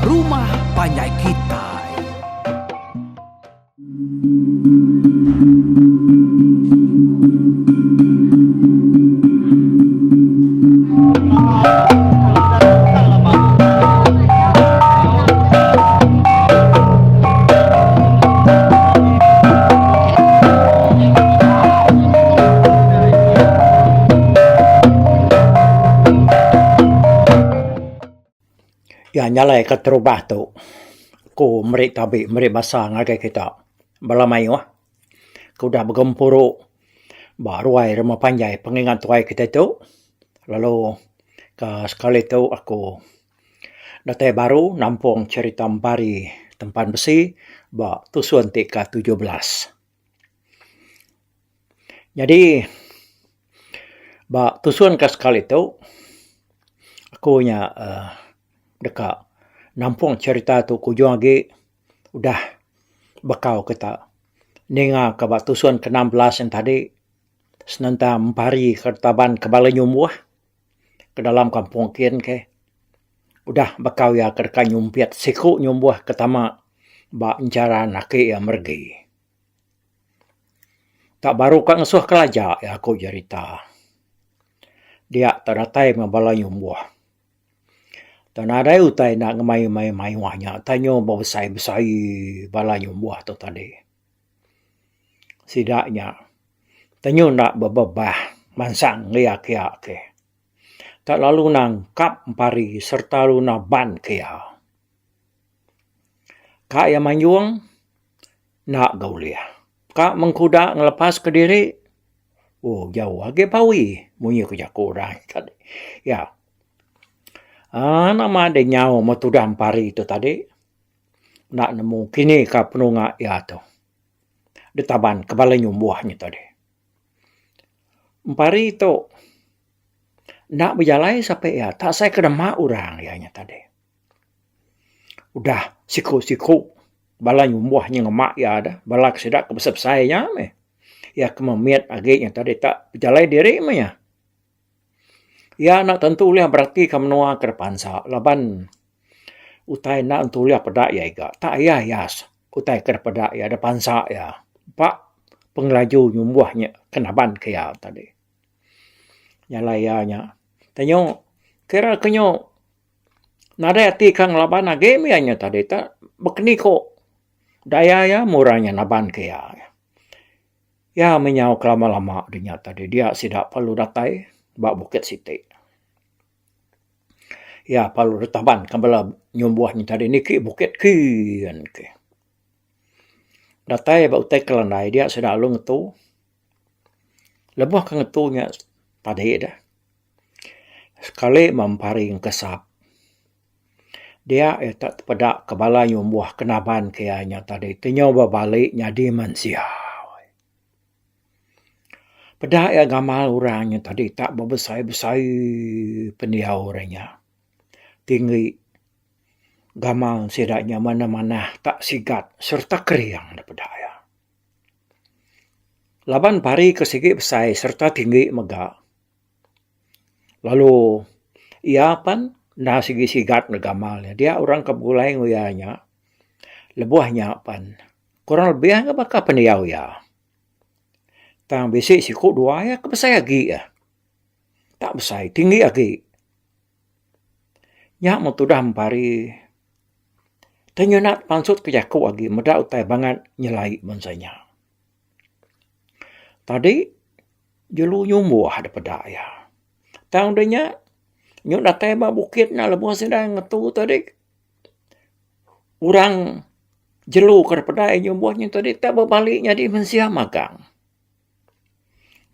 rumah panjai kitai. Iya nyalai keterubah tu ku meri tabi meri basa ngagai kita bala mayuh ke udah begempuru ba ruai rumah panjai pengingat tuai kitai tu lalu ka sekali tu aku datai baru nampung cherita empari tempan besi ba tusun ti ka 17. Nyadi ba tusun ka sekali tu aku nya uhh deka nampung cherita tu ke ujung agi udah bekau kita ninga ka ba tusun ke 16 en tadi senentang empari ke taban ke bala nyumbuh ke dalam kampung kin ke udah bekau iya ke deka nyumpit siku nyumbuh ke tama ba encharan aki iya meregi. Tak baru ka ngesuh kelaja iya ku jerita. Dia tak datai meh bala nyumbuh. Tak nadai utai enda ngemai mayuh mayuh nya tai nyu besai besai bala nyumbuh tu tadi. Sida nya tenyu enda bebebah mansang ngeia kiya ke. Tak lalu nangkap empari sereta lalu naban ke iya. Ka iya manjung enda ga ulih. Ka mengkuda ngelepas kediri oh jauh agi pawi munyi ku jaku orang tadi. Iya aaa nama deh nyau meh tudah empari tu tadi enda nemu kini ka penunga iya tu. Ditaban ke bala nyumbuh nya tadi. Empari tu enda bejalai sape iya tak sai ke dema orang iya nya tadi. Udah siku-siku bala nyumbuh nya ngema iya da bala ke sida ke besai-besai nya meh. Iya ke memit agi nya tadi tak bejalai diri meh iya. Iya enda tentu ulih beratika menua ke pansa laban utai enda tentu ulih peda iya iga. Tak iya iyas utai ke peda iya da pansa iya. Ba pengelaju nyumbuh nya ke naban ke iya tadi. Nya alai iya nya tenyu kira ke nyu nadai ati ka ngelaban agi meh iya nya tadi tak bekeni ko daya iya murah nya naban ke iya. Iya menyau ke lama-lama dinya tadi dia sida perlu datai ba bukit siti. Iya perlu ditaban ka bala nyumbuh nya tadi niki bukit kin ke. Datai ba utai kelandai dia sida lalu ngetu. Lebuh ke ngetu nya tadi deh sekali meh empari engkesap. Dia iya tak tepeda ke bala nyumbuh ke naban ke iya nya tadi ti nyau bebali nyadi mensia. Peda iya gamal orang nya tadi tak bebesai-besai pendiau orang nya. Tinggi gamal sida nya manah-manah tak sigat sereta kering da peda iya. Laban pari ke sigi besai sereta tinggi mega. Lalu iya pan enda sigi sigat ne gamal ne. Dia orang ke begulai enggau iya nya lebuh nya pan kurang lebih ga baka pendiau iya. Tang bisi siku dua iya ke besai agi ah. Tak besai tinggi agi. Nya meh tudah empari tai nyunat pansut ke jaku agi meda utai bangat nyelai bansa nya. Tadi jelu nyumbuh da peda iya. Tang udah nya nyau datai ba bukit nya lebuh sida ngetu tadi orang jelu ke peda iya nyumbuh nya tadi tak bebali nyadi mensia magang.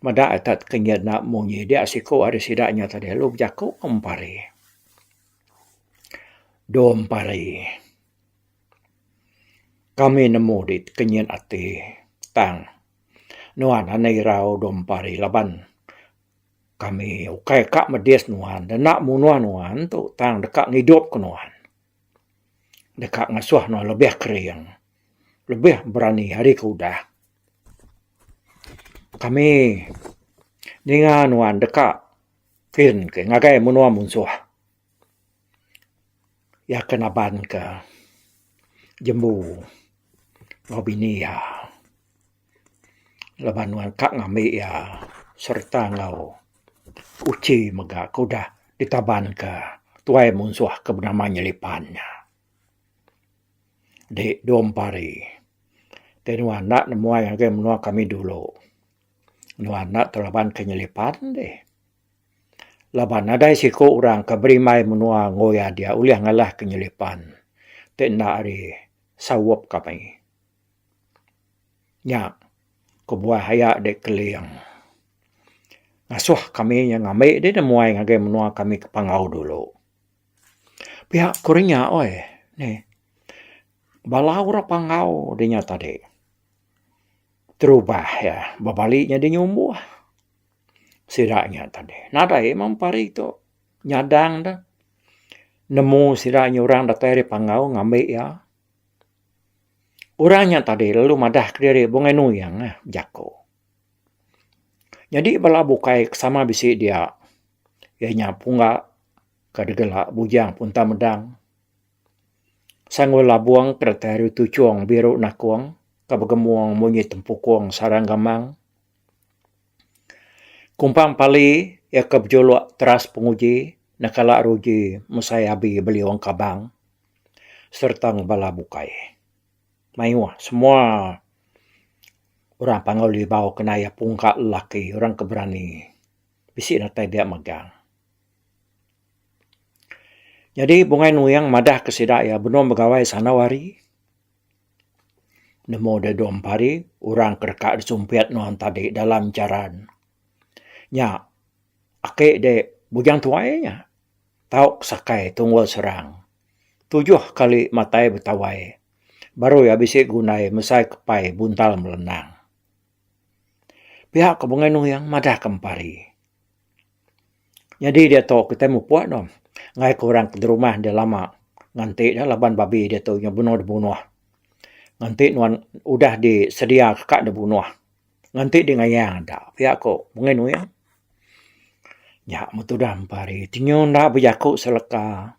Meda ita tekenyit enda munyi dia siku ari sida nya tadi lalu bejaku empari. Dom pari. Kami nemu di tekenyit ati tang nuan anang irau dua empari laban kami ukai ka medis nuan enda munuh nuan tu tang deka ngidup ke nuan. Deka ngasuh nuan lebih kering lebih berani ari ke udah. Kami ninga nuan deka kin ke ngagai menua munsuh. Iya ke naban ke jembu enggau bini iya. Laban nuan ka ngambi iya sereta enggau uchi mega ke udah ditaban ke tuai munsuh ke benama Nyelipan nya. Di Dom Pari ti nuan enda nemuai ngagai menua kami dulu. Nuan enda telaban ke Nyelipan dih. Laban nadai siku orang ke berimbai menua enggau iya dia ulih ngalahka Nyelipan ti enda ari saup kami. Nya kebuah aya dek Keling ngasuh kami nya ngambi deh nemuai ngagai menua kami ke Panggau dulu. Pia ku rinya oi nih bala orang Panggau dinya tadi terubah iya bebali nyadi nyumbuh. Sida nya tadi nadai meh pari tu nyadang ne nemu sida nya orang datai ari Panggau ngambi iya. Orang nya tadi lalu madah kediri Bungai Nuyang eh bejaku. Nyadi bala bukai ke sama bisi dia iya nya Pungga ke digela Bujang Punta Medang, Sanggul Labung ke datai ari Tuchong Biru Nakong ke begemung munyi tempukung sarang gamang. Kumpang Pali iya ke bejuluk Teras Penguji nekala ruji mesai abi beliung kabang sereta enggau bala bukai. Mayuh semua orang Panggau Libau kena iya pungka lelaki orang ke berani bisi datai dia megang. Nyadi Bungai Nuing madah ke sida iya benung begawai sandau hari. Nemu deh dua empari orang ke deka disumpit nuan tadi dalam jaran. Nya ake dek bujang tuai nya tau sakai tunggul serang. Tujuh kali matai betawai baru iya bisi gundai mesai kepai buntal melenang. Pia ko Bungai Nuyang madah ke empari. Nyadi diatu kitai mupuk tu ngagai ke orang ke derumah da lama nganti ne laban babi diatu nya benung dibunuh. Nganti nuan udah disedia ka dibunuh nganti di ngayang da pia ko Bungai Nuyang. Nya meh tudah empari ti nyu enda bejaku seleka.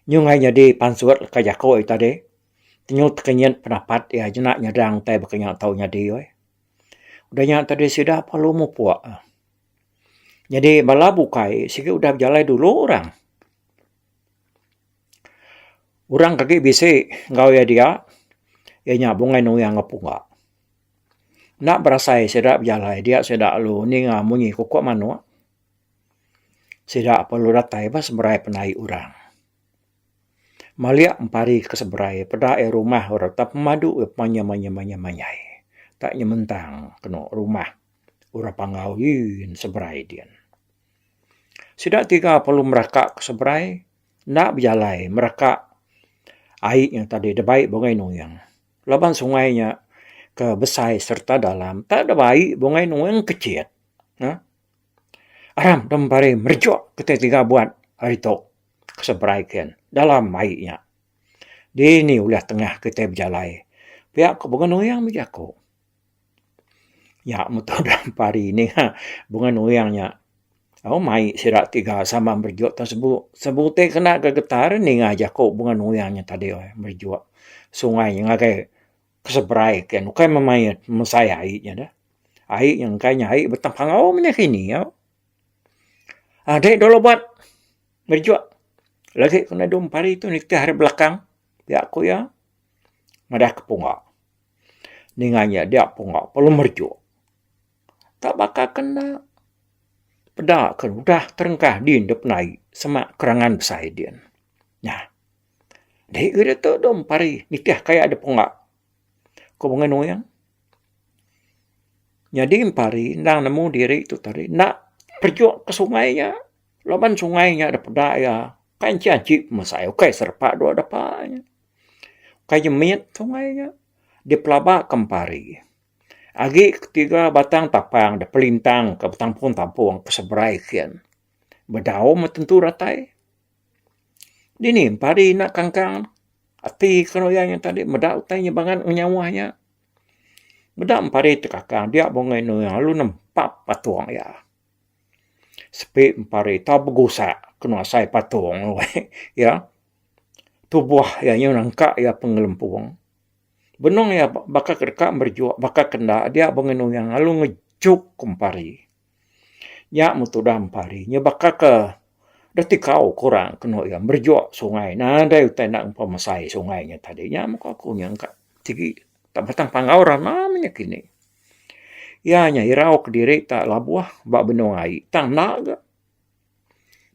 Nyu ngagai nyadi pansut leka jaku iti tadi ti nyu tekenyit penapat iya jena nyadang tai baka nya tau nyadi weh. Udah nya tadi sida perlu mupuk. Nyadi bala bukai sigi udah bejalai dulu orang. Orang ke agi bisi enggau iya dia iya nya Bungai Nuyang enggau Pungga. Enda berasai sida bejalai dia sida lalu ninga munyi kukuk manuk. Sida perlu datai ba seberai penaik orang. Malik empari ke seberai peda iya rumah orang tak pemadu iya manyai-manyai. Tak nyementang kenu rumah. Orang Panggau yin seberai din. Sida tiga perlu meraka ke seberai enda bejalai meraka ai nya tadi da bai Bungai Nuing. Laban sungai nya ke besai sereta dalam tak da bai Bungai Nuing kecit. Uhh Aram deh empari merejuk kitai tiga buat hari tu ke seberai kin dalam ai nya. Dini ulih tengah kitai bejalai pia ku Bungai Nuing bejaku. Nya meto dalam pari ninga Bungai Nuyang nya au mai sida tiga sama merejuk tang sebu sebu ti kena gegetar ninga jaku Bungai Nuyang nya tadi merejuk sungai ngagai ke seberai ken ukai memain mesai ai nya deh. Ai nya engkai nya ai Batang Panggau mih kini au. Ade dulu buat merejuk lagi ku nadu pari tu nitih ari belakang pia ku iya madah ke pungga. Ninga nya dia punga perlu merejuk. Tak baka kena peda ke udah terengkah din dep nai semak kerangan besai din. Nya. Deh ke ditu dom pari nitih kaya dep punga. Ku Bungai Nuyang. Nyadi empari endang nemu diri tu tadi enda perejuk ke sungai nya. Laban sungai nya dep peda iya kai anchi anchi pemesai ukai serepa dua depa nya. Kai nyemit sungai nya dipelaba ke empari. Agi ketiga batang tapang da pelintang ka betampung tampung ke seberai kin. Bedau meh tentu datai. Dini empari enda kangkang ati keruya nya tadi meda utai nya bangat ngenyauh nya. Meda empari tekakang dia bungai nuyang lalu nempap patung iya. Sepi empari tau begusak kenu asai patung iya. Tubuh iya nyau nangka iya pengelempung. Benung iya baka ke deka merejuk baka ke enda dia Bungai Nuyang lalu ngejuk Empari. Nya meh tudah Empari nya baka ke deh tikau ke orang kenu iya merejuk sungai nadai utai enda pemesai sungai nya tadi. Nya meh ku aku nyangka sigi tak batang panggau rana meh nya kini. Iya nya irau kediri tak labuh ba benung ai tang enda ga.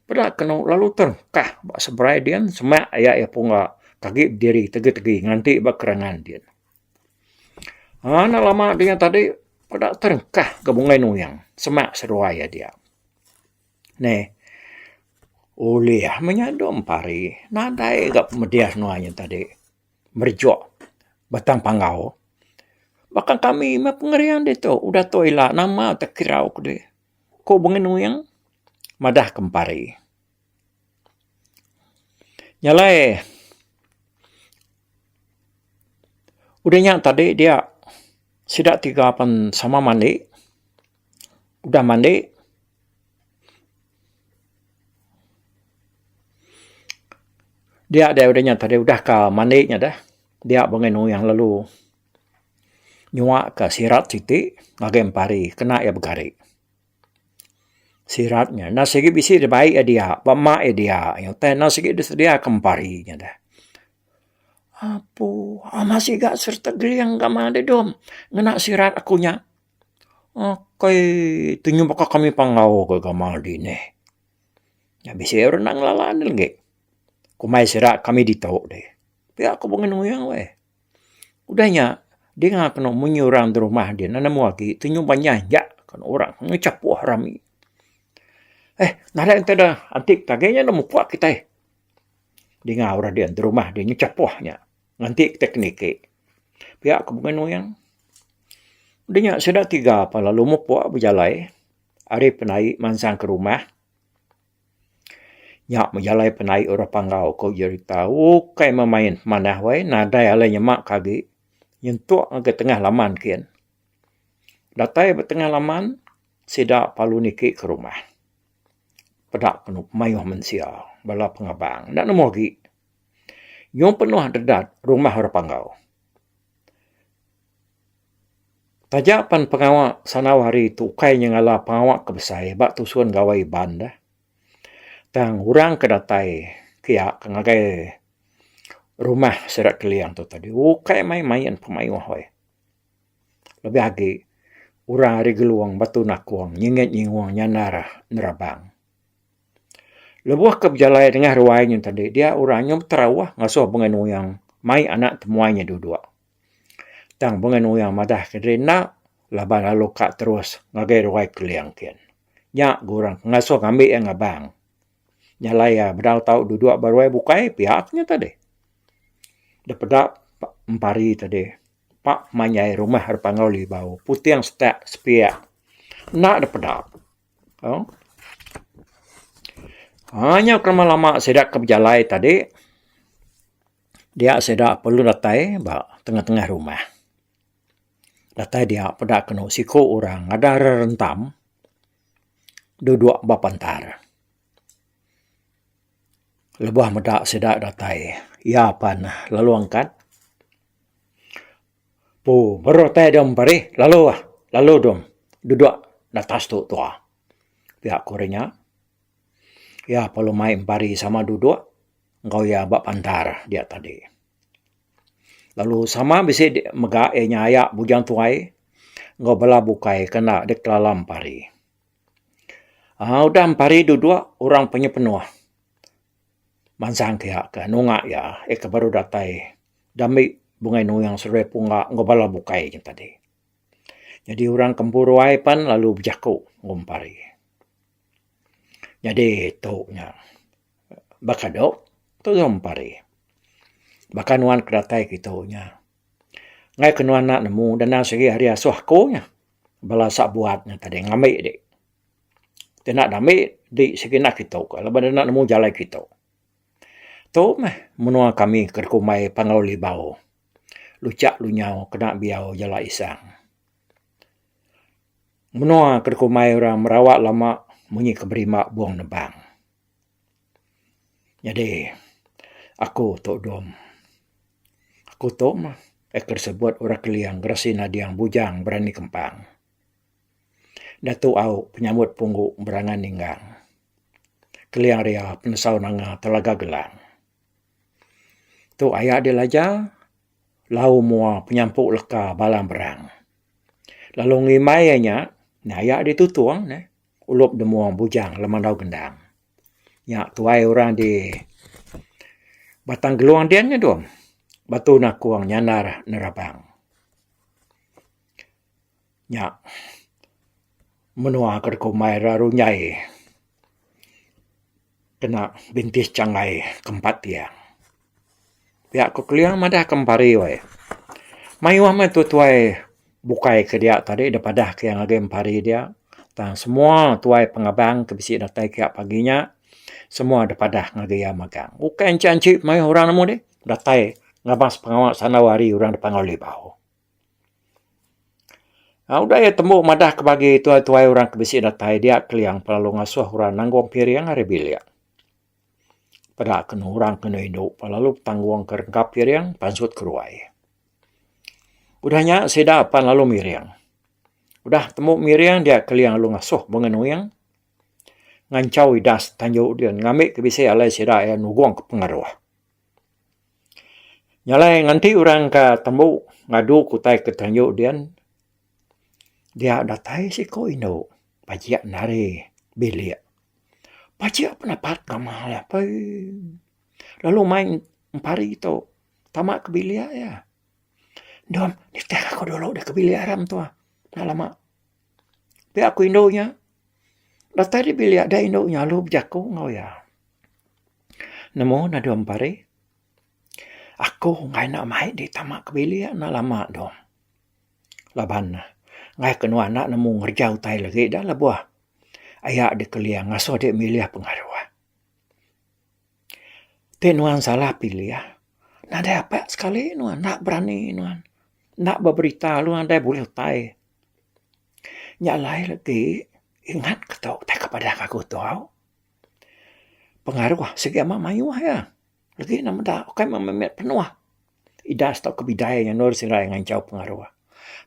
Peda kenu lalu terengkah ba seberai din semak aya iya pungga ke agi bediri tegi-tegi nganti ba kerangan din. Aaa enda lama dinya tadi peda terengkah ga Bungai Nuyang semak seduai iya dia. Neh ulih meh nya dom pari nadai ga pemedih nuan nya tadi merejuk Batang Panggau. Baka kami meh pengering ditu udah tu ila nama tekirau ku dih. Ku Bungai Nuing madah ke Empari. Nya alai udah nya tadi dia sida tiga pan sama mandi. Udah mandi dia deh udah nya tadi udah ka mandi nya deh dia Bungai Nuing lalu nyua ka sirat siti ngagai Empari kena iya begari. Sirat nya enda sigi bisi dibai iya dia ba ema iya dia utai enda sigi disedia ka Empari nya deh. Apu amat siga sereta geling ga madi dom ngena sirat aku nya. Akai ti nyau baka kami panggau ga gamal dini. Nya bisi orang enda ngelala ne lagi. Kumbai sida kami ditu deh. Pia ku Bungai Nuyang weh. Udah nya, dinga kenu munyi orang da rumah din nemu agi ti nyumba nyanjak kenu orang ngechapuh rami. Eh nadai enti da anti ke agi nya mupuk kitai. Dinga orang din da rumah din ngechapuh nya nganti kitai ke niki. Pia ku Bungai Nuyang. Udah nya sida tiga pa lalu mupuk bejalai ari penai mansang ke rumah. Nya bejalai penai orang Panggau ko jerita ukai memain manah weh nadai alai nyema ke agi nyentuk ngagai tengah laman kian. Datai ba tengah laman sida perlu niki ke rumah. Peda penu mayuh mensia bala pengabang enda nemu agi. Nyau penuh dedat rumah orang Panggau. Taja pan pengawa sandau hari tu ukai nyengala pengawa ke besai ba tusun gawai Iban deh. Tang orang ke datai kiya ke ngagai rumah sida Keling tu tadi ukai main main pemayuh weh. Lebih agi orang ari Gelong Batu Nakong nyingit nyingung nyandar nerabang. Lebuh ke bejalai nengah ruai nya tadi dia orang nyau beterauh ngasuh Bungai Nuyang mai anak temuai nya duduk. Tang Bungai Nuyang madah ke diri enda laban lalu ka terus ngagai ruai Keling kin. Nya ga orang ke ngasuh ngambi iya ngabang. Nya alai iya bedau tau duduk ba ruai bukai pia ke nya tadi. Da peda Empari tadi pak pemanjai rumah da Panggau Libau puting setak sepiak enda da peda. Au. Haa nya ke lama lama sida ke bejalai tadi. Dia sida perlu datai ba tengah-tengah rumah. Datai dia peda kenu siku orang ada rerentam duduk ba pantar. Lebuh meda sida datai iya pan lalu angkat. Pu baru datai dom parih lalu lalu dom duduk datas tu tua. Pia ku orang nya. Iya perlu mai empari sama duduk. Enggau iya ba pantar dia tadi. Lalu sama bisi mega iya nya aya Bujang Tuai enggau bala bukai ke enda dikelala empari. Aaa udah empari duduk orang penyuh penuh mansang ke iya ke nunga iya iya ke baru datai dambi Bungai Nuyang seduai Pungga enggau bala bukai nya tadi. Nyadi orang ke empu ruai pan lalu bejaku enggau empari. Nyadi tu nya. Baka tu, tulung pari. Baka nuan ke datai kitu nya. Enggai ke nuan enda nemu dana sigi ari asuh aku nya. Bala sabuat nya tadi ngambi di. Ti enda diambi di sigi enda kitu ka laban ne enda nemu jalai kitu. Tu meh menua kami ke dikumbai Panggau Libau. Luchak lunyau kena biau jala isang. Menua ke dikumbai orang Merawak lama munyi ke berimba Bung Nebang. Nyadi. Aku tu dom. Aku tu mah ke disebut orang Keling Gerasi Nading Bujang Berani Kempang. Datu au penyambut punggu berangan ninggang. Keling ria penesau nanga Telaga Gelang. Tu aya dilaja lau mua penyampu leka balang berang. Lalu ngimbai iya nya aya ditutung neh ulup demung bujang lemandau gendang. Nya tuai orang di Batang Gelong din nya dong. Batu Nakong Nyandar Nerabang. Nya menua ke dikumbai ra Runyai kena bintis changgai ke empat tiang. Pia ku Keling madah ke Empari weh. Mayuh meh tuai bukai ke dia tadi da padah ke iya ngagai Empari dia. Tang semua tuai pengabang ke bisi datai kiya pagi nya semua da padah ngagai iya magang. Ukai anchi anchi mayuh orang nemu deh datai ngabas pengawa sandau hari orang da Panggau Libau. Udah iya tembu madah ke bagi tuai tuai orang ke bisi datai dia Keling pelalu ngasuh orang nanggung piring ari bilik. Peda kenu orang kenu indu pa lalu betanggung ke rengkap piring pansut ke ruai. Udah nya sida pan lalu miring. Udah tembu miring dia keling lalu ngasuh bunga nuing nganchau idas tanju din ngambi ke bisi alai sida iya nugong ke pengaruh. Nya alai nganti orang ke tembu ngadu ke utai ke tanju din dia datai siku indu pajik nari bilik. Pajik penapat gamal iya pei. Lalu mai empari tu tama ke bilik iya. Dom nitih aku dulu deh ke bilik aram tuah enda lama. Pia ku indu nya datai di bilik da indu nya lalu bejaku enggau iya. Nemu ne dom empari aku enggai enda mai dih tama ke bilik enda lama dom. Laban enggai ke nuan enda nemu ngereja utai lagi da lebuh aya dikeling ngasuh dek milih pengaruh. Ti nuan salah pilih nadai apak sekali nuan enda berani nuan enda beberita lalu nadai bulih utai. Nya alai legi ingat ke tu utai ke padah aku tu au. Pengaruh sigi amat mayuh iya. Legi ne meda ukai meh mimit penuh. Idas tauka bidai nya endur sida nganchau pengaruh.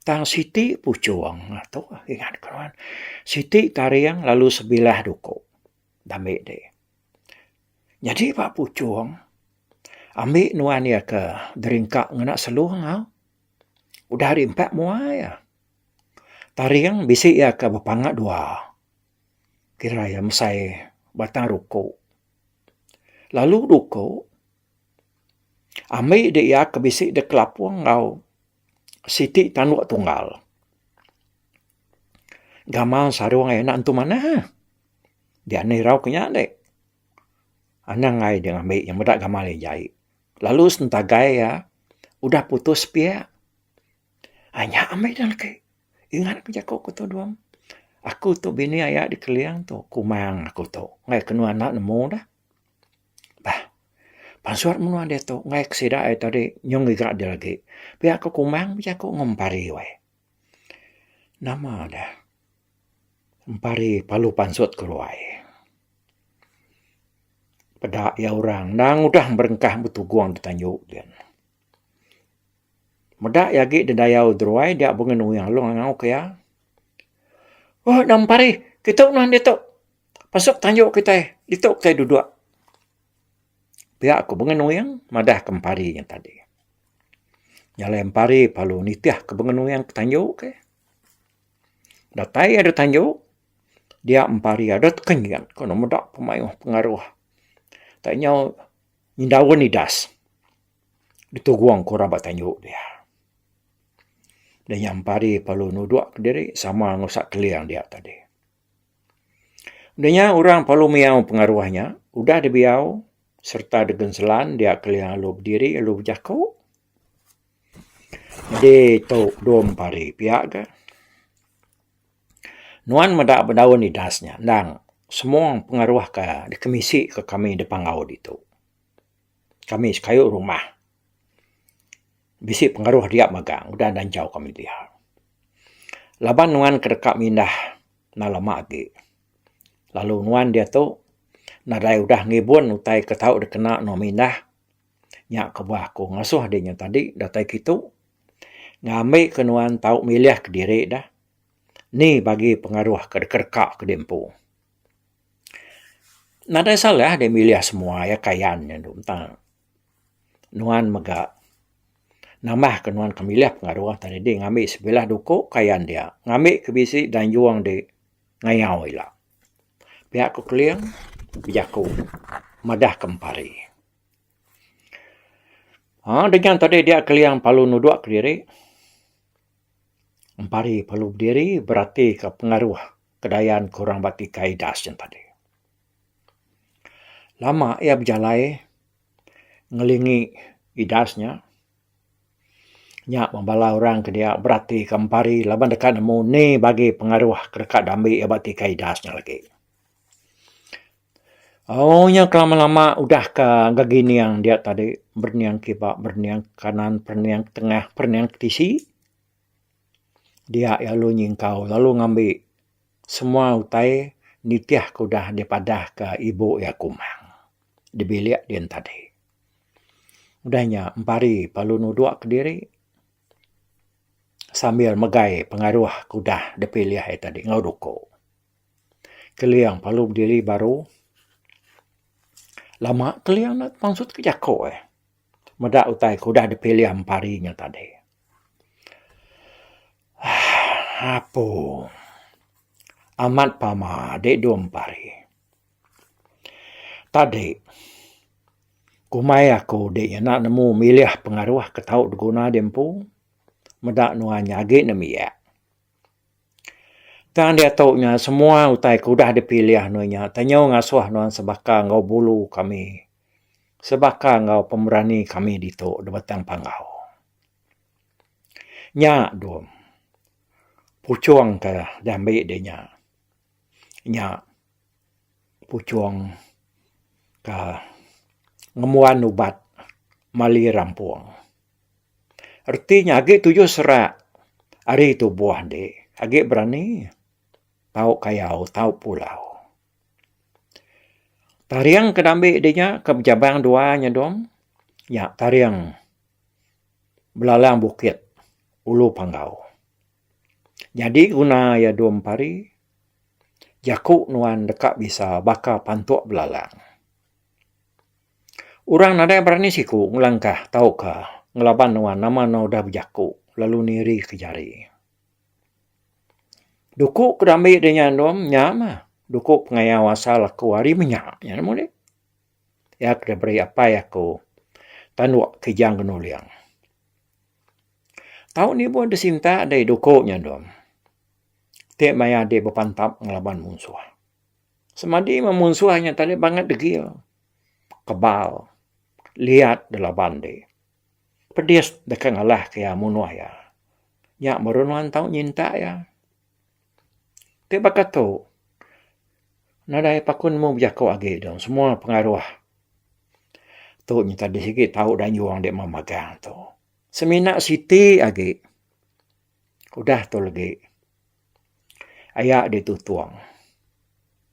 Tang siti puchung tu ingat ke nuan. Siti taring lalu sebilah duku dambi ti. Nyadi ba puchung ambi nuan iya ke deringka ngena selung au. Udah ari empat mua iya. Taring bisi iya ke bepanga dua. Kira iya mesai batang ruku. Lalu duku Ambi di iya ke bisi da kelapung enggau siti tanduk tunggal. Gamal sarung iya enda entu manah. Dia anih irau ke nya deh. Anang ai deh ngambi iya meda gamal iya jai. Lalu sentagai iya udah putus sepiak. Ai nya ambi deh legi. Ingat ku jaku ku tu dong. Aku tu bini aya dikeling tu kumang aku tu. Enggai ke nuan enda nemu dah. Bah pansut menua diatu enggai ke sida ai tadi nyung ngiga deh agi. Pia ku Kumang bejaku enggau Empari weh. Nama deh Empari perlu pansut ke ruai. Peda iya orang endang udah berengkah betugung da tanju din. Meda iya agi dedayau deruai dia bengen uyang lalu ngangau ke iya. Ohh enda Empari kitu nuan ditu. Pasuk tanju kitai ditu kitai duduk. Pia ku Bengen Uing madah ke Empari nya tadi. Nya alai Empari perlu nitih ke Bengen Uing ke tanju ke. Datai iya da tanju dia Empari ada tekenyit ke ne meda pemayuh pengaruh. Tai nyau ngindaun idas ditugong ke orang ba tanju dia. Da nya Empari perlu nudok kediri sama ngusak keling dia tadi. Udah nya orang perlu miau pengaruh nya udah dibiau sereta digenselan dia kelia lalu bediri lalu bejaku. Nyadi tu dom pari pia ga. Nuan meda bedaun idas nya endang semua pengaruh ka dikemisi ka kami da panggau ditu. Kami sekayu rumah bisi pengaruh dia mega udah danjau kami dia. Laban nuan ke deka mindah enda lama agi. Lalu nuan diatu nadai udah ngibun utai ke tau dikena nuan mindah. Nya kebuah aku ngasuh dek nya tadi datai kitu ngambi ke nuan tau milih kediri dah ni bagi pengaruh ke deka ke dek empu. Nadai salah dek milih semua iya kayan nya tang nuan mega nambah ke nuan ke milih pengaruh tadi dek ngambi sebilah duku kayan dia ngambi ke bisi danjung dek ngayau ila. Pia ku Keling bejaku madah ke Empari. Haa dengan tadi dia Keling perlu nudok kediri Empari perlu bediri berati ka pengaruh kedayan ke orang ba tikai idas yen tadi. Lama iya bejalai ngelingi idas nya. Nya meh bala orang ke dia berati ke empari laban deka nemu ni bagi pengaruh ke deka diambi iya ba tikai idas nya lagi. Ooh nya ke lama lama udah ka gegining dia tadi berening kiba berening kanan berening tengah berening tisi dia iya lalu nyingkau lalu ngambi semua utai nitih ke udah dipadah ka ibu iya Kumang di bilik din tadi. Udah nya empari perlu nudok kediri sambil megai pengaruh ke udah dipilih iya tadi enggau duko. Keling perlu bediri baru lama keling ne mansut ke jako eh meda utai ke udah dipilih empari nya tadi. Aaa apu amat pama dik dua empari. Tadi kumbai aku dik enda nemu milih pengaruh ke tau diguna diempu meda nuan nya agi nembiak. Tang diatu nya semua utai ke udah dipilih nuan nya tenyu ngasuh nuan sebaka enggau bulu kami sebaka enggau pemerani kami ditu da Batang Panggau. Nya dum puchung ke diambi deh nya. Nya puchung ke ngembuan ubat mali rampung. Reti nya agi tujuh serak ari tubuh andi agi berani tau kayau tau pulau. Taring ke diambi di nya ke bejabang dua nya dong nya taring belalang bukit ulu panggau. Nyadi guna iya dua empari jaku nuan deka bisa baka pantuk belalang. Orang nadai berani siku ngelangkah tauka ngelaban nuan nama nuan udah bejaku lalu nirika jari. Duku ke diambi deh nya endung nya mah duku pengayau asal aku ari menya nya nemu deh. Iya ke diberi apai aku tanduk Kijang Genuling. Tau nibuh disintak deh duku nya endung ti maya deh bepantap ngelaban munsuh. Semadi meh munsuh nya tadi bangat degil kebal liat da laban ti. Pedis deka ngalah ke iya munuh iya. Nya baru nuan tau nyintak iya. Ti baka tu nadai pakun mu bejaku agi dong semua pengaruh tu nya tadi sigi tau danjung dek memagang tu. Semina siti agi udah tu legi. Aya ditutung.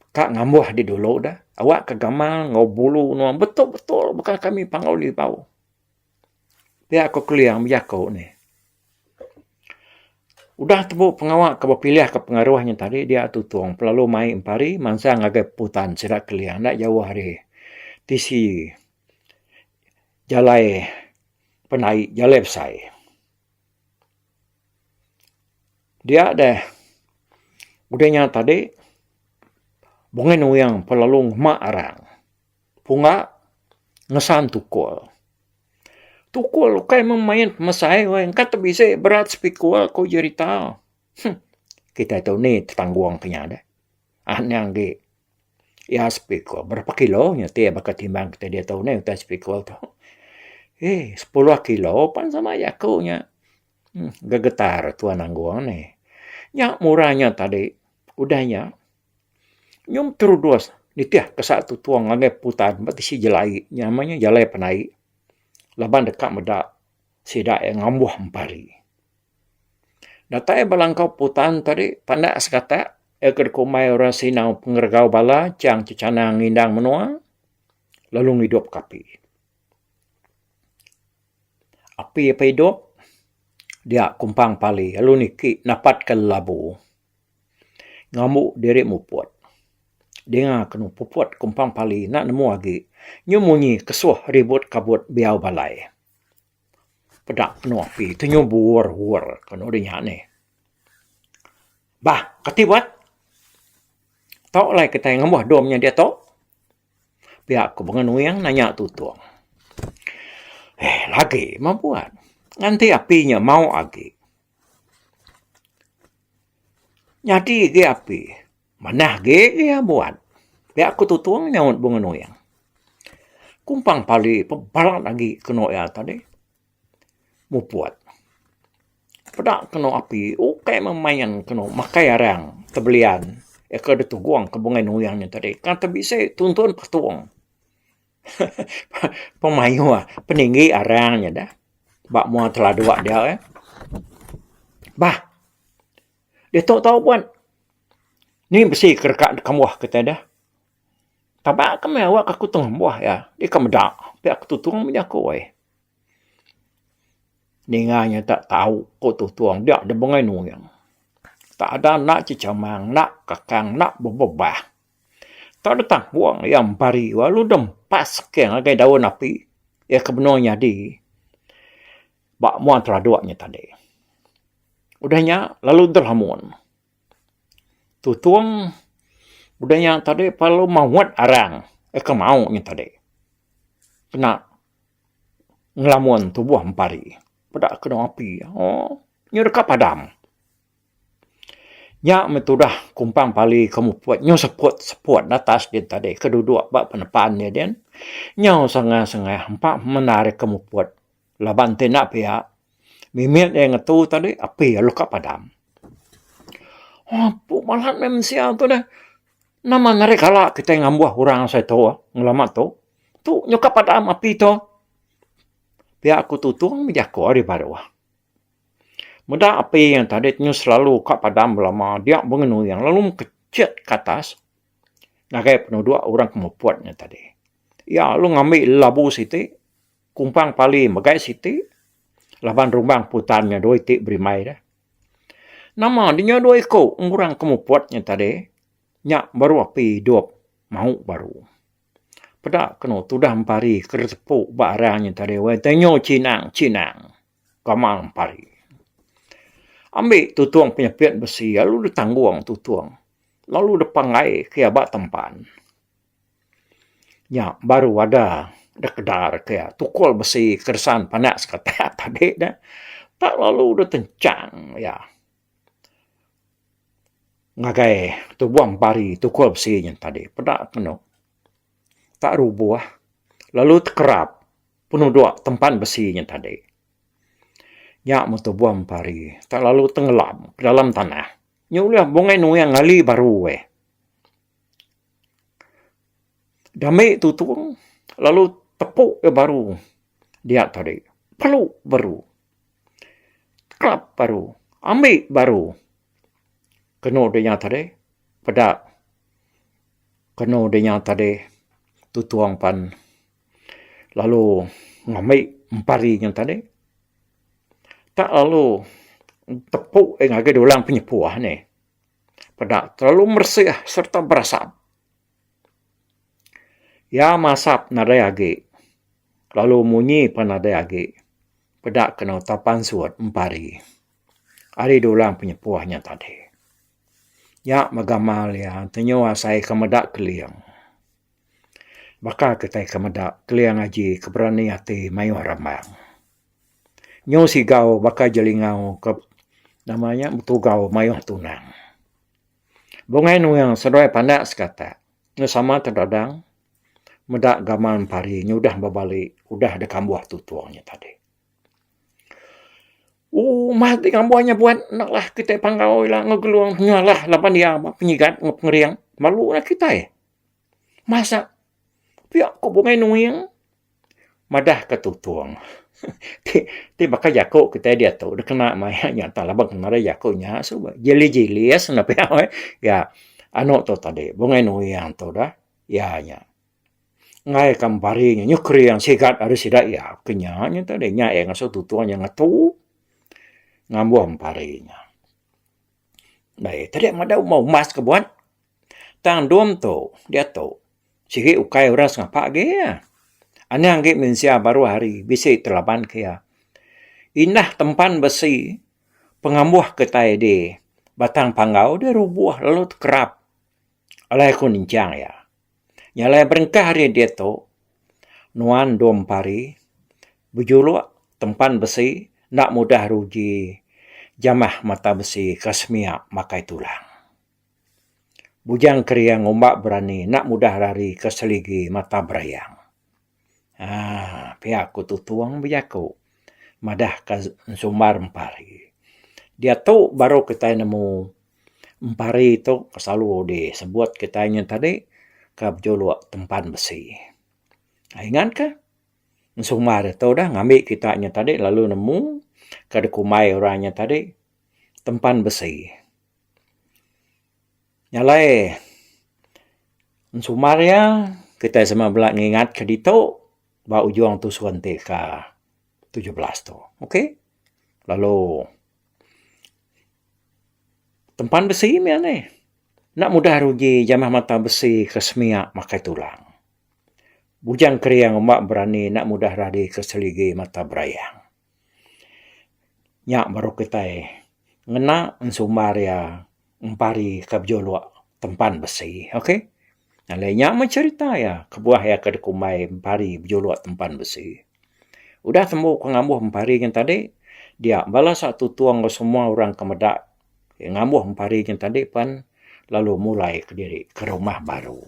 Ka ngambuh di dulu dah. Awak ka gamal enggau bulu nuan betul-betul baka kami Panggau Libau. Pia ko Keling bejaku nih. Udah tembu pengawa ke bepilih ke pengaruh nya tadi dia tutung pelalu mai empari mansang ngagai putan sida Keling enda jauh ari tisi jalai penai jalai besai. Dia deh udah nya tadi bungin uyang pelalu ngema arang pungga ngesan tukul. Tukul ukai meh main pemesai weh engka te bisi berat sepikul ku jerita. Huh kitai tu ni tetanggung ke nya deh. Anang agi iya sepikul berapa kilo nya ti baka timbang kitai diatu neh utai sepikul tu. Eeh sepuluh kilo pan sama jaku nya. Gegetar tuan Anggung nih. Nya murah nya tadi udah nya nyum terudus nitih kesa tutung ngagai putan ba tisi jelai nya nama nya jalai penai laban deka meda sida iya ngambuh empari. Datai ba langkau putan tadi pandak sekatak iya ke dikumbai orang Sinau pengeregau bala chang chechanang ngindang menua lalu ngidup ke api. Api apai idup dia kumpang pali lalu niki napatka lelabu. Ngambu diri muput. Dinga kenu puput kumpang pali enda nemu agi nyu munyi kesuh ribut kabut biau balai. Peda kenu api tu nyu beur-beur kenu dinya nih. Bah kati buat tau alai kitai ngembuh dom nya diatu. Pia ku Bengan Nuing nanya Tutong. Eh lagi meh buat. Nganti api nya mau agi. Nyadi agi api manah agi iya buat. Pia ku Tutong nyaut Bunga Nuing. Kumpang pali pun balat agi kenu iya tadi. Muput. Peda kenu api ukai meh main kenu makai arang tebelian ke ditugong ke Bungai Nuing nya tadi. Kan te bisi tuntun patung. Pemayuh peninggi arang nya dah ba mua teladuk dia eh. Bah ditu tau buat ni besi ke deka dikambuh kitai dah. Taba ke meh awak aku tengembuh iya deka meda pia ku Tutong bejaku ai. Ninga nya tak tau ku Tutong dia deh bungai nuing. Tak ada enda chechamang enda kakang enda bebebah. Tak deh tanggung iya empari lalu deh empas ke ngagai daun api iya ke benung nyadi ba mua teraduk nya tadi. Udah nya lalu deh lamun. Tutong udah nya tadi perlu mawut arang ke mau nya tadi. Kena ngelamun tubuh empari. Peda kena api ooh nyu deka padam. Nya meh tudah kumpang pali ke muput nyu seput seput atas din tadi ke duduk ba penepan iya din. Nyau sengah sengah empa mendar ke muput laban ti enda pia mimit iya ngetu tadi api lalu ka padam. Apu malat meh mensia tu deh. Nama ngagai kala kitai ngambuh orang asai tu ngelama tu. Tu nyuka padam api tu. Pia ku Tutong bejaku ari baruh. Meda api nya tadi nyu selalu ka padam belama dia bengenuyang lalu mekechit ke atas ngagai penuduk orang ke muput nya tadi. Iya lalu ngambi labu siti kumpang pali megai siti laban rumbang putan nya dua iti berimbai deh. Nama dinya dua iku orang ke muput nya tadi nya baru api idup mau baru. Peda kenu tudah empari ke ditepu ba arang nya tadi wai tenyu chinang chinang gamal empari. Ambi tutung penyepit besi lalu ditanggung tutung lalu dipanggai ke iya ba tempan. Nya baru ada dekedar ke iya tukul besi keresan panak sekatak tadi ne tak lalu ditenchang iya. Ngagai tubuh empari tukul besi nya tadi peda kenu tak rubuh lalu tekerap penuduk tempan besi nya tadi. Nya meh tubuh empari tak lalu tenggelam ke dalam tanah. Nya ulih bungai nuing ngali baru eh. Dami tutung lalu tepu iya baru dia tadi pelu baru. Kerap baru, ambi baru. Kenu de nya tadi peda kenu de nya tadi tutung pan lalu ngambi empari nya tadi tak lalu tepu iya ngagai dulang penyepuh nih. Peda terlalu meresih sereta berasap. Iya masap nadai agi lalu munyi pan nadai agi. Peda kena utai pansut empari ari dulang penyepuh nya tadi. Nya meh gamal iya tenyu asai ke meda keling. Baka kitai ke meda keling aji ke berani ati mayuh rambang. Nyu sigau baka jelingau ke nama nya betugau mayuh tunang. Bungai Nuing seduai pandak sekatak nyu sama tedadang meda gamal empari nyudah bebali udah dikambuh tutung nya tadi. Ooh mah ti ngambuh nya buat enda lah kitai panggau ila enggau gelung nyalah laban iya ba penyigat enggau pengering malu lah kitai. Masa pia ku Bungai Nuing madah ka tutung ti ti baka jaku kitai diatu dikena maya nya tau laban nadai jaku nya suba jeli jilis ne pia weh ya anu tu tadi Bungai Nuing tu dah. Iya nya. Enggai ka empari nya nyau kering sigat ari sida iya ke nya nya tadi nya iya ngasuh Tutong nya ngetu ngambuh empari nya. Deh tadi meda umbas umbas ke buat tang dom tu diatu sigi ukai orang sengapa agi iya. Anang agi mensia baruh hari bisi telaban ke iya. Indah tempan besi pengambuh kitai di Batang Panggau deh rubuh lalu tekerap alai ku ninchang iya. Nya alai berengkah ari diatu nuan dom pari bejuluk tempan besi enda mudah ruji jamah mata besi ke semia makai tulang. Bujang kering ngumba berani enda mudah rari ke seligi mata berayang. Aaa pia ku Tutong bejaku madah ka ensumbar empari. Diatu baru kitai nemu Empari tu selalu disebut kitai nyen tadi ka bejuluk tempan besi. Ingat ka ensumbar tu dah ngambi kita nyen tadi lalu nemu ka dikumbai orang nyen tadi tempan besi. Nya alai ensumbar iya kitai sama bela ngingat ka ditu ba ujung tusun ti ka 17 tu. Ok lalu. Tempan besi mih anih. Enda mudah ruji jamah mata besi ke semia makai tulang. Bujang kering omba berani enda mudah rari ke seligi mata berayang. Nya baru kitai ngena ensumbar iya empari ke bejuluk tempan besi. Ok. Alai nya meh cherita iya kebuah iya ke dikumbai empari bejuluk tempan besi. Udah tembu ke ngambuh empari nyen tadi dia bala sa tutung enggau semua orang ke meda ngambuh empari nyen tadi pen lalu mulai kediri ke rumah baru.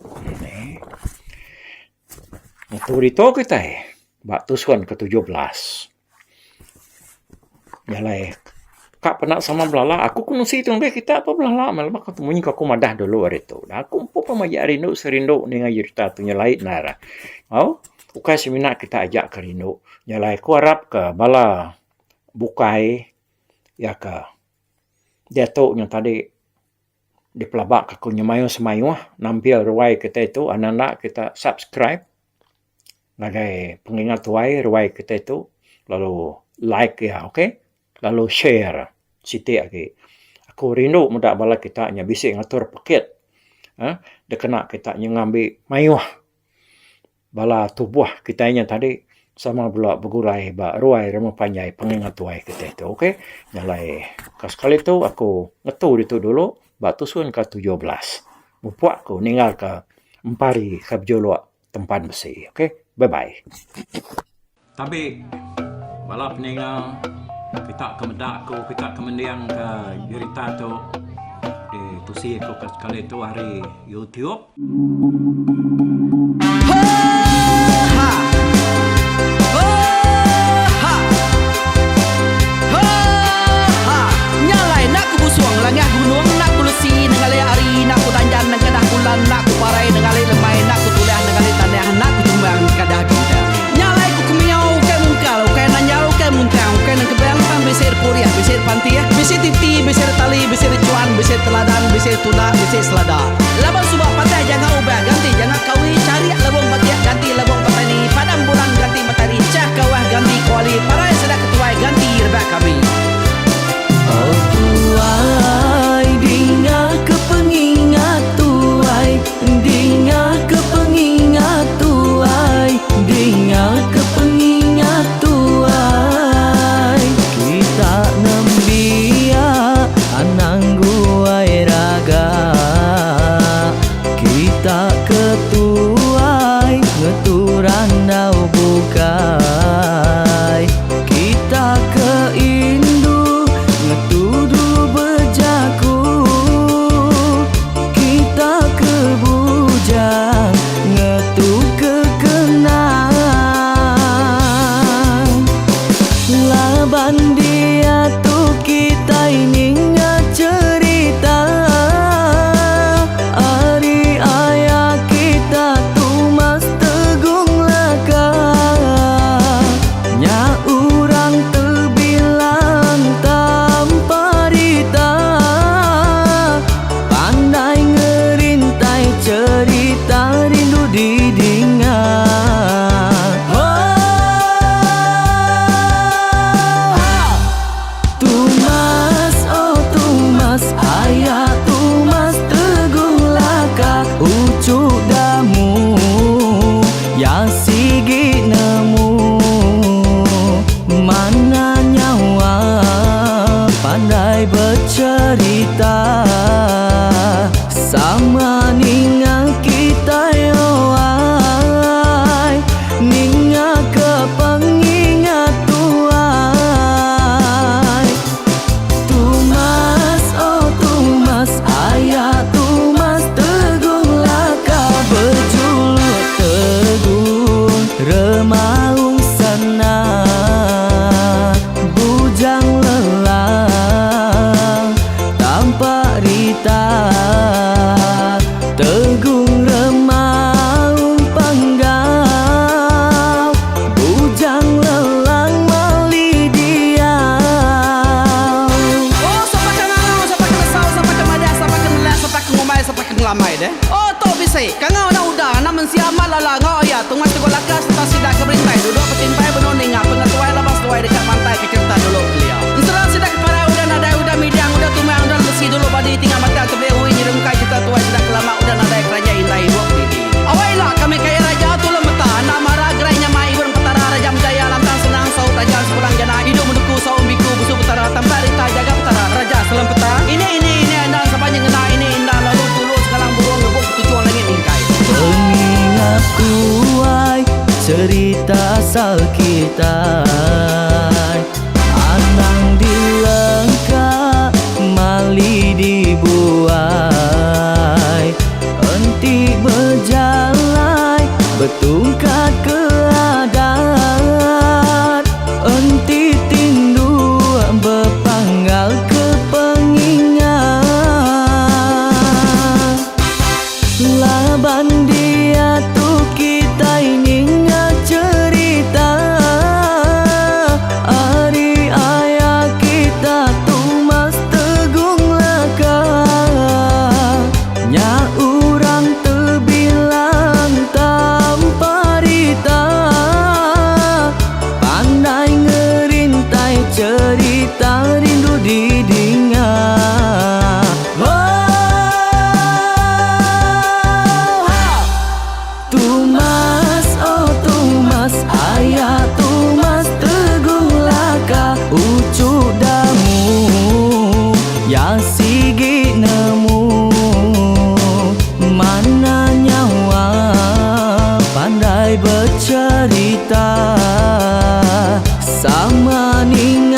Ngetu ditu kitai ba tusun ke 17. Nya alai ka peda sama belala aku ke mesti tu ngagai kita pun belala meh lebuh ku munyi ku aku madah dulu ari tu. Aku empu pun majak rindu serindu ninga jerita tu nyelai endar. Au ukai semina kita aja ke rindu. Nya alai aku arap ka bala bukai iya ka diatu nya tadi dipelaba ka aku nyemayuh semayuh nampil ruai kitai tu anak enda kita subscribe. Ngagai pengingat tuai ruai kitai tu lalu like iya ok lalu share siti agi. Aku rindu meda bala kita nya bisi ngatur pekit uhh dikena kita nya ngambi mayuh bala tubuh kitai nya tadi sama bela begulai ba ruai rumah panjai pengingat tuai kitai tu ok. Nya alai ka sekali tu aku ngetu ditu dulu ba tusun ka 17. Mupuk ku ninggal ka empari ka bejuluk. Tempan besi ok bye bye. Tabi bala peninga kita ke meda aku kita ke mending ke jerita tu di tusi aku ke sekali tu ari YouTube. Oh tuai dinga ke pengingat tuai Dinga ke pengingat tuai Dinga ke pengingat tuai Kita nembiak anang guai raga Kita ke tuai ngetu randau bukai Kita ke indu ngetu dulu bejaku Kita ke bujang ngetu ke kenang Laban diatu kitai ninga cherita Ari aya kita Tumas Tegung Laka. sigi nemu. Mana nyawa pandai becerita Sama ninga kitai oai Ninga ke pengingat tuai. Tumas oh tumas aya tumas tegung laka bejuluk tegung remaung sana bujang lelang tampak rita tegung remaung panggau bujang lelang mali diau. Oh sapa ke ngangau sapa ke nesau sapa ke madah sapa ke nelah sapa ke ngumbai sapa ke ngelamai deh. Oh tu bisi kangau enda udah anak mensia amat lala enggau iya tungas teguh laka sereta sida ke berintai duduk betimpai benung ninga pengetuai laban seduai deka mantai ke cherita dulu kelia. Ensera sida ke parai udah nadai udah midang udah tumang udah lesi dulu badi tinggal batang tebeli ui nyerungkai cherita tuai sida ke lama udah nadai keraja indai ibuk didi. Awai ila kami kaya raja tulung meta enda mara gerai nyamai ibun petara raja menjaya lantang senang saut raja sepulang jana idup menuku saum biku busu petara tampak rita jaga petara raja selempeta ini ini ini enda sapa nyengena ini enda lalu tulu sengalang burung ngebuk ketuchung langit mingkai. Pengingat tuai cerita asal kitai Anang dilengka mali dibuai Enti bejalai betungkat ke adat Enti tinduk bepanggal ke pengingat. Laban diatu kitai ninga cherita ari aya kita Tumas Tegung Laka. Nya urang tebilang tanpa rita Pandai ngerintai cherita rindu didinga. Tumas oh tumas aya tumas teguh laka uchu damu ya sigi nemu mana nyawa pandai becerita sama ninga.